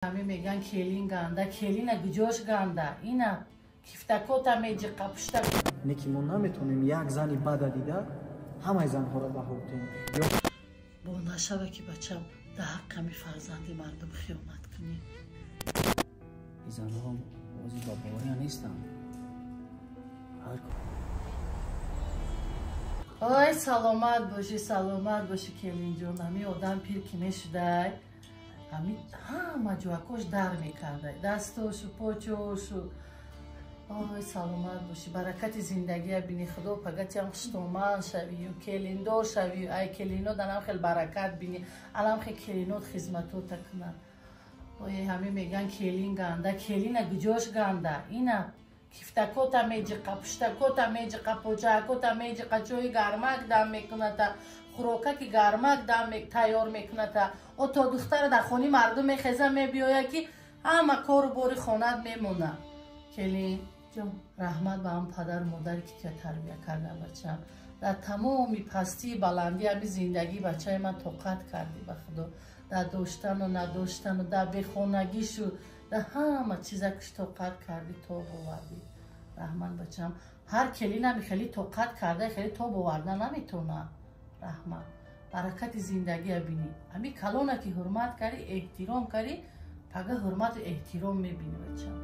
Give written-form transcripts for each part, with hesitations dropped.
Ҳами меган келин ганда, келина гуҷош ганда, ина кифтакота меҷиқа пушта. Не ки мо наметонем як зани бада дида ҳамаи занҳоро баҳо диҳем. Бо нашава ки бачам дар ҳаққами фарзанди мардум хиёнат кунӣ. Ин занҳо ози ба бовария нестанд. Ой, саломат бошӣ, саломат бошӣ, келинҷон. Ҳами одам пир ки мешудай, ҳами ҳама ҷоакош дар мекардай, дастошу почошу. Ой, саломат бошӣ, баракати зиндагия бини, худо пагатиам хуштоман шавию, келиндор шавию, ай келино данам хел баракат бини, алам хел келинот хизматота кунанд. Ой, ҳами меган келин ганда, келина гуҷош ганда, ина кифтакота меҷиқа, пуштакота меҷиқа, почаакота меҷиқа, чои гармак дам мекуната, хӯрокаки гармак дам тайёр мекуната. О то духтара дар хони мардум мехеза мебиёя ки ҳама кору бори хонат мемона. Келин ҷон, раҳмат ба ҳам падару модаре ки туя тарбия кардан бачам. Дар тамоми пастии баландӣ ҳами зиндагии бачаи ман тоқат кардӣ ба худо. Дар доштану надоштану, дар бехонагишу, дар ҳама чизакш тоқат кардӣ, тоб овардӣ. Раҳмат бачам. Ҳар келинами хеле тоқат карда, хеле тоб оварда наметона. Раҳмат. Баракати зиндагия бинӣ. Ҳами калона ки ҳурмат кардӣ, эҳтиром кардӣ, пага ҳурмату эҳтиром мебинӣ бачам.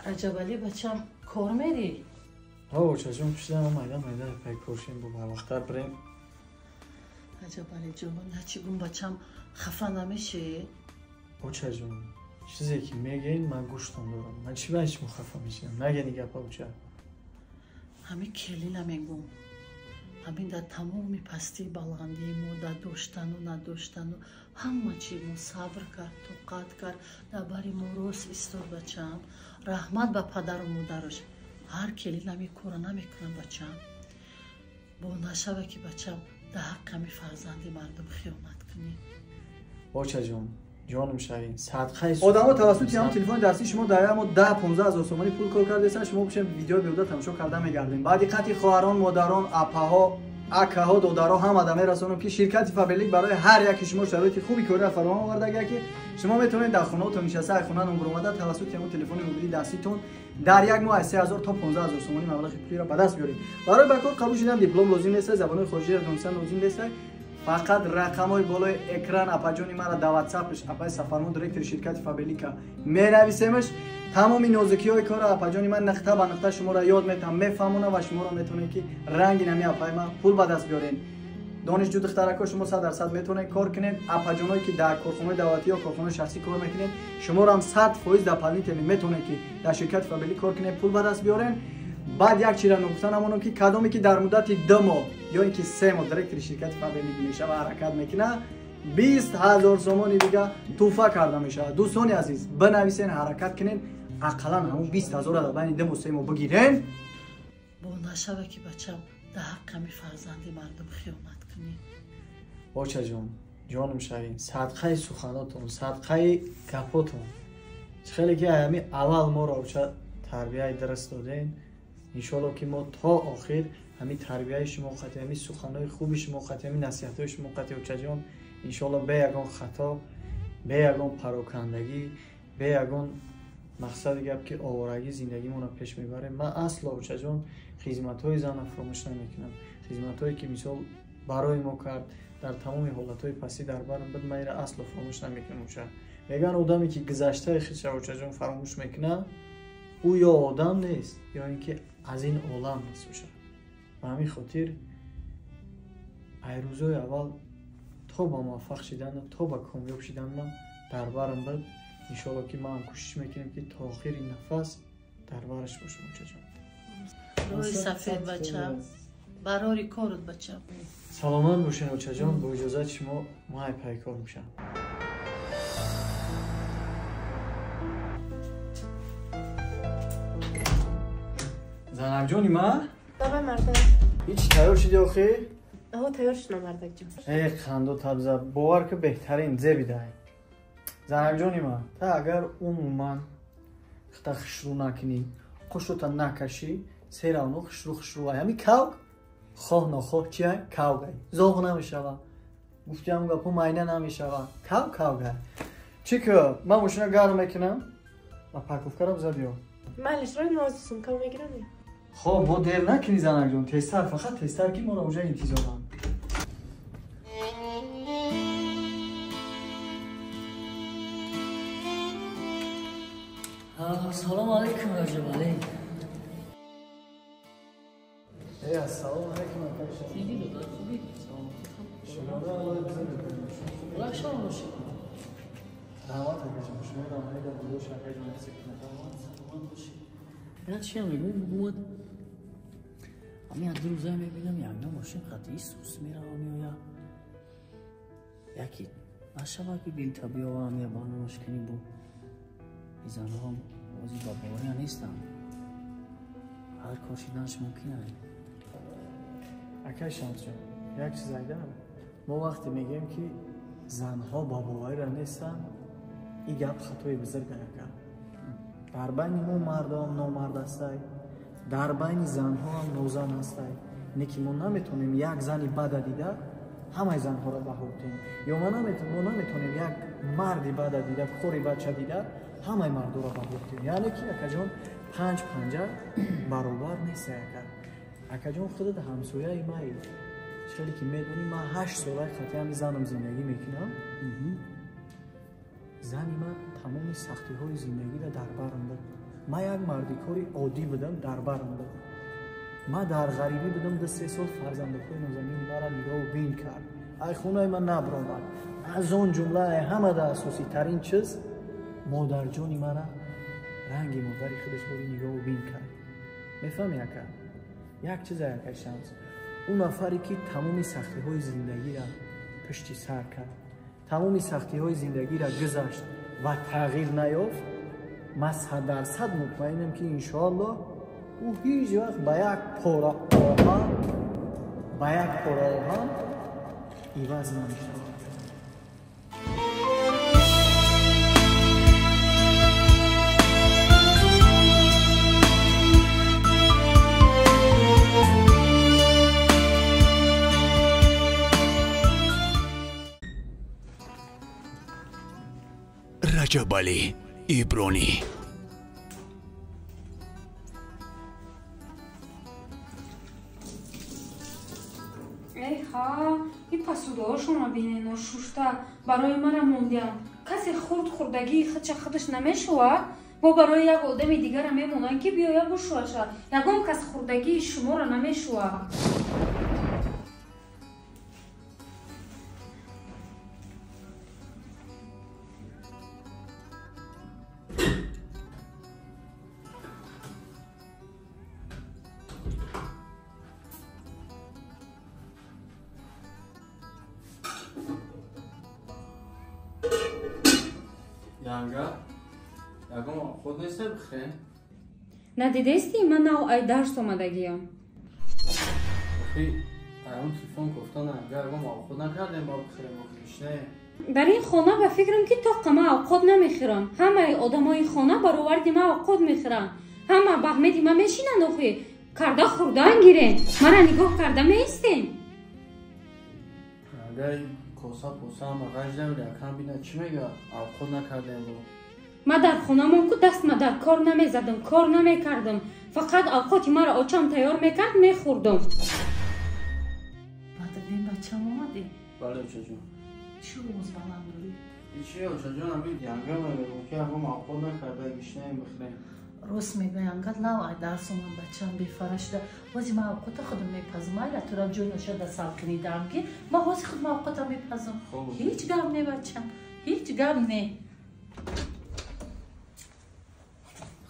Раҷабалӣ бачам, кор мерӣ? Ҳо, очаҷон, пушидам майда майда пай коршем, бо барвақттар бирем. Раҷабалӣ ҷон, начи гум бачам, хафа намешӣ? Очаҷон, чизе ки мегӯед ман гӯштон дорам. Ман чӣ ба шумо хафа мешавам? Нагӯед ин гапа, оча. Ҳамин келина мегум. Ҳамин дар тамоми пастии баландии мо, дар доштану надоштану ҳама чи мо сабр кард, тоқат кард, дар бари мо рост истод бачам. Раҳмат ба падару модараш. Ҳар келин ҳамин кора намекунам бачам. Бо нашава ки бачам дар ҳаққами фарзанди мардум хиёнат кунӣ. Очаҷон, ҷонум шавин, садқаи одамо тавассути ҳамон телефони дастии шумо дар як моҳ 10-15 ҳазор сомонӣ пул кор кардастанд. Шумо бошем видеои беҳуда тамошо карда мегардем. Ба диққати хоҳарон, модарон, апаҳо, акаҳо, додаро ҳама да мерасонам ки ширкати Фаберлик барои ҳар яки шумо шароити хуби кориро фароҳам овардага ки шумо метавонед дар хонаотон нишаста, аз хона номбаромада тавассути ҳамон телефони мобилии даститон дар як моҳ аз 3000 то 15 000 сомонӣ маблағи пулиро ба даст биёред. Барои ба кор қабул шудан диплом лозим нест, забонҳои хориҷиро донистан лозим нест. Фақат рақамҳои болои экран апаҷони мара дар ватсапш апаи Сафармон, директори ширкати Фаберлика менависемш. Тамоми нозукиҳои корро апаҷони ман нуқта ба нуқта шуморо ёд метавам, мефаҳмонам ва шуморо метавонед ки ранги нами апаи ман пул ба даст биёред. Донишҷӯ духтарако шумо 100% метавонед кор кунед. Апаҷоное ки дар корхонаи давлатӣ ё корхонаи шахсӣ кор мекунед, шуморо ҳам 100% дополнительно метавонед ки дар ширкати Фаберлик кор кунед, пул ба даст биёред. Баъд як чизро ногуфта намонам ки кадоме ки дар муддати 2 моҳ ё ин ки 3 моҳ директори ширкати Фаберлик мешава, ҳаракат мекунад, 20 000 сомони дига тӯҳфа карда мешавад. Дӯстони азиз, бинависен, ҳаракат кунед, ақаллан ҳамон 20 000-ро дар байни 2 моҳ 3 моҳ бигирен. Бо нашава ки бачам дар ҳаққами фарзанди мардум хиёнат кунӣ. Очаҷон, ҷонум шавин, садқаи суханотон, садқаи гапотон. Чӣ хеле ки ҳами аввал моро оча тарбияи дуруст доден, иншоалло ки мо то охир ҳамин тарбияи шумо қатъи, ҳамин суханҳои хуби шумо қатъи, ҳамин насиҳатҳои шумо қатъи, очаҷон, иншоалло бе ягон хато, бе ягон парокандагӣ, бе ягон мақсади гап ки овораги зиндагимонро пеш мебарем. Ман асло очаҷон хизматҳои зана фуромӯш намекунам. Хизматҳое ки мисол барои мо кард дар тамоми ҳолатҳои пастӣ дар барам буд, ман инро асло фуромӯш намекунам оча. Мегӯянд одаме ки гузаштаи худша очаҷон фаромӯш мекунад, ӯ ё одам нест, ё ин ки аз ин олам нест оча. Ба ҳамин хотир ай рӯзҳои аввал то ба муваффақ шидан, то ба комёб шидан ман дар барам буд. Иншоалло ки ман кӯшиш мекунем ки то охири нафас дар бараш бошам очаҷон. Рӯи сафед бачам, барори корут бачам. Саломат бошед очаҷон, бо иҷозати шумо ман ай пайкор мешавам. Занакҷони ман? Баба мардак. Ҳеч тайёр шуди охир? Аҳо, тайёр шудам, мардакҷон. Э, қанду табза, бовар ки беҳтарин зебидай. Занакҷони ман, та агар умуман хита хушрӯ накунӣ, қушута накашӣ, серавно хушрӯ хушрӯ ай. Ҳами кавк хоҳ нохоҳ чия кавгай. Зоғ намешава. Гуфтиам гапо майна намешава. Кавк кавгай. Чӣ ки ман мошина гарм мекунам ва паковкаро биза биё. Малиш рой нози сумкаро мегирам. Хоб, бо дер накунӣ занакҷон, тезтар, фақат тезтар ки моро уҷа интизоранд. Салом алейкум, Раҷабалӣ. Эй, ассалому алейкум, акаша. Тиби дода, хуби? Шуморо Аллоҳ биза мекунем. Рахшон бошед. Раҳмат, акаҷон. Шумо рамаида будош, акаҷон, секунад. Саломат бошед. Ина чиям мегӯем, бугумад. Ами аз рӯза мебинам, ягна мошин қатъи сус мерава меоя. Яки нашава ки билта биёварам, я барномаш кунӣ бу. Занҳо ози ба бовария нестанд. Ҳар кор шиданаш мумкин аст. Акай Шамсҷон, як чиз айдам. Мо вақте мегӯем ки занҳо ба боварира нестанд, ин гап хатои бузург ака. Дар байни мо мардоам номард ҳастай, дар байни занҳоам нозан ҳастай. Не ки мо наметавонем як зани бада дида ҳамаи занҳоро баҳо диҳем. Ё мо наметавонем як марди бада дида, кори бача дида ҳамаи мардоро баҳо диҳем. Яъне ки акаҷон панҷ панҷа баробар нест ака. Акаҷон худат ҳамсояи маи. Хеле ки медонӣ ман 8 сола хати ҳами занам зиндагӣ мекунам. Зани ман тамоми сахтиҳои зиндагиро дар барам буд. Ман як мардикори оддӣ будам, дар барам буд. Ман дар ғарибӣ будам, 2-3 сол фарзандакҳои нозанини маро нигоҳу бин кард. Ай хонаи ман набаромад. Аз он ҷумла ай ҳамада асоситарин чиз модарҷони мара ранги модари худаш бори нигоҳу бин кард. Мефаҳмӣ ака? Як чиз ака Шамс. Ӯ нафаре ки тамоми сахтиҳои зиндагиро пушти сар кард, тамоми сахтиҳои зиндагиро гузашт ва тағйир наёфт, ман 100% мутмаинам ки иншоаллоҳ ӯ ҳеҷ вақт ба як пора оҳан иваз намешавад. Раҷабалӣ Ибронӣ. Эй ҳа, и пасудаҳошонро бинено шушта барои мара мондиям. Касе хурд хурдагии худша худаш намешувад, бо барои як одами дигара мемонанд ки биёя бушуваша. Ягон кас хурдагии шуморо намешувад. Янга, ягон худ неста бихӯрем? Надидести, ман нав ай дарс омадагиям. Охи, ягон телефон гуфтан, янга ягон худ накардем, ба бихӯрем, охи гушнаем. Дар ин хона ба фикрам ки тоққа ман овқот намехӯрам. Ҳамаи одамои хона бароварди ман овқот мехӯранд. Ҳама ба Аҳмеди ман мешинанд, охи карда хӯрдан гирем. Мара нигоҳ карда меистем. Янга коса поса ҳама ғаж намеда, якам бина чӣ мега, овқот накардем бо. Ман дар хонамон ку дастма дар кор намезадам, кор намекардам. Фақат овқоти маро очам тайёр мекард, мехӯрдам. Бадриддин бачам омадӣ? Бале, очаҷон. Чӣ овоз баланд дорӣ? Ичи, очаҷон, ами янга мегӯм ки ягон овқот накарда, гишнаем бихӯрем. Рост мегӯ, янга нав ай дарс омад, бачам бефара шуда. Ҳози ман овқота худам мепазам, айла тура ҷой ношада салқинидаам ки ман ҳози худам овқота мепазам. Ҳеҷ гап не, бачам, ҳеҷ гап не.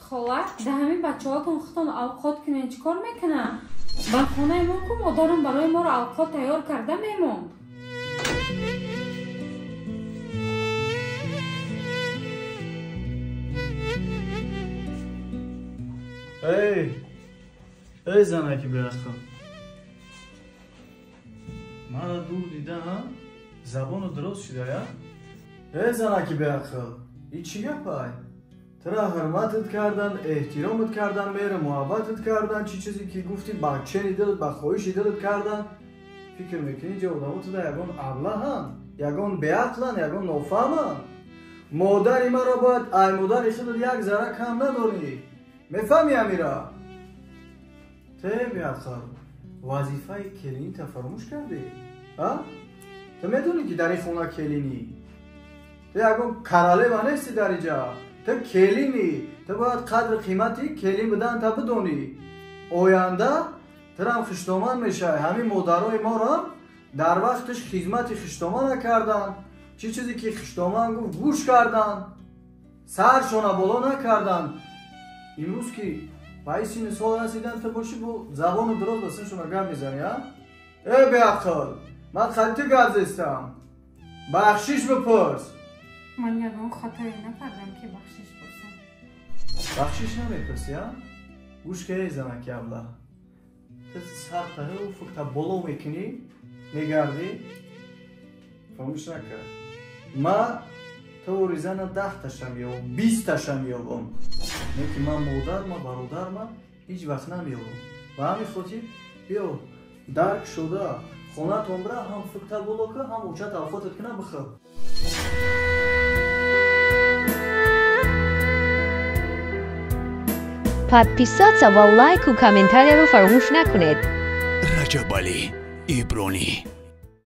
Хола, да ҳамин бачаҳотон худтон овқот кунен, чӣ кор мекунанд? Ба хонаи мо ку модарам барои моро овқот тайёр карда мемонд. Эй, эй занаки беақл. Мара дур дида, ҳа? Забону дуроз шуда, я? Э занаки беақл, и чӣ гапай? Тура ҳурматат кардан, эҳтиромат кардан, меҳру муҳаббатат кардан, чӣ чизе ки гуфтӣ ба чени дилат, ба хоҳиши дилат кардан. Фикр мекунӣ ҷо одамо туда ягон аблаҳанд, ягон беақланд, ягон нофаҳманд? Модари маро бояд ай модари худат як зарра кам надорӣ. Мефаҳмӣ амира? Те беақл, вазифаи келинита фаромӯш кардӣ? А? Ту медонӣ ки дар ин хона келинӣ? Ту ягон королева нестӣ дар инҷа. Ту келинӣ. Ту бояд қадру қимати келин буданта бидонӣ. Оянда турам хиштоман мешавӣ. Ҳамин модарои морам дар вақташ хизмати хиштоман накарданд. Чӣ чизе ки хиштоман гуфт гӯш карданд, саршона боло накарданд. Имрӯз ки ба ин синну сол расидан, ту бошӣ бо забону дароз ба синшона гап мезанӣ, а? Э беақл, ман қадди ту гап зестам. Бахшиш бипурс. Ман ягон хатое накардам ки бахшиш пурсам. Бахшиш намепурсӣ, а? Гӯш ки эй занаки абла, ту сар таҳу фукта боло мекунӣ, мегардӣ. Фаромӯш накард, ма тори зана 10 ташам ёбам, 20 ташам ёбам, не ки ман модар, ма бародар, ма ҳеҷ вақт намеёбам. Ба ҳамин хотир биё дарк шуда хонатон бира, ҳам фукта боло кун, ҳам очат авқотат куна, бихӯр. Подписаться ва лайку комментарияро фаромӯш накунед. Раҷабалӣ Ибронӣ.